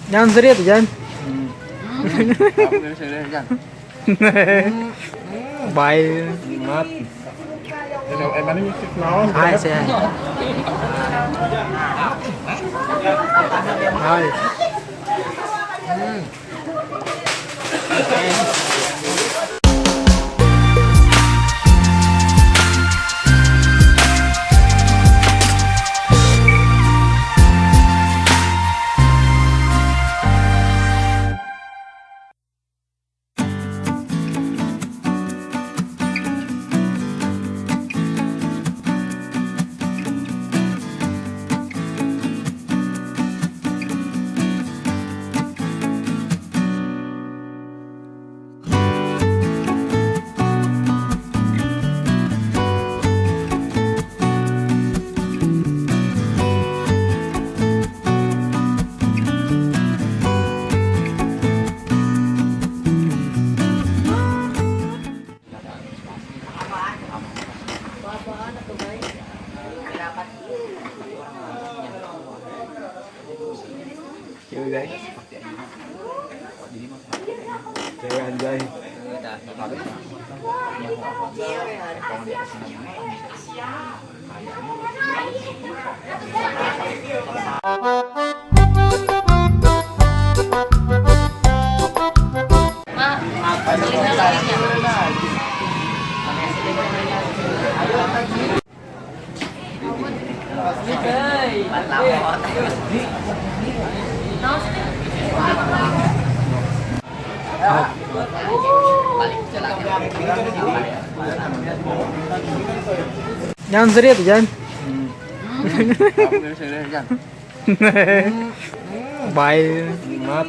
Jangan serius tuh, Jan. Bye. Mat. Hai, saya. Hai. Cewek guys. Cewek anjay. Jangan serius tuh, Jan. Bye. Mat.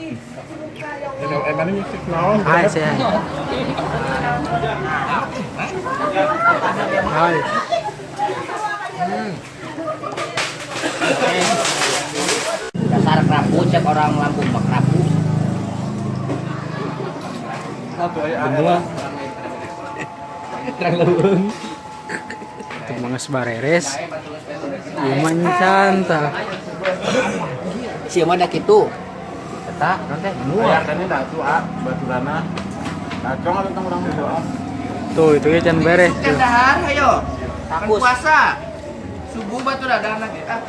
Hai, saya. Hai. Dasar kerapu, cek orang Lampung mah kerapu. Benua. Terang leuweung. Untuk mangas bareres. Ieu mah encan tah. Sieu mah da kitu. Eta naon teh? Benua. Kan dah tuh ah, baturana. Kacong atau tentang orang itu ah. Tuh, itu ge can beres tuh. Dahar, ayo. Kan Takus. puasa. Subuh batu dadah lagi. Ah.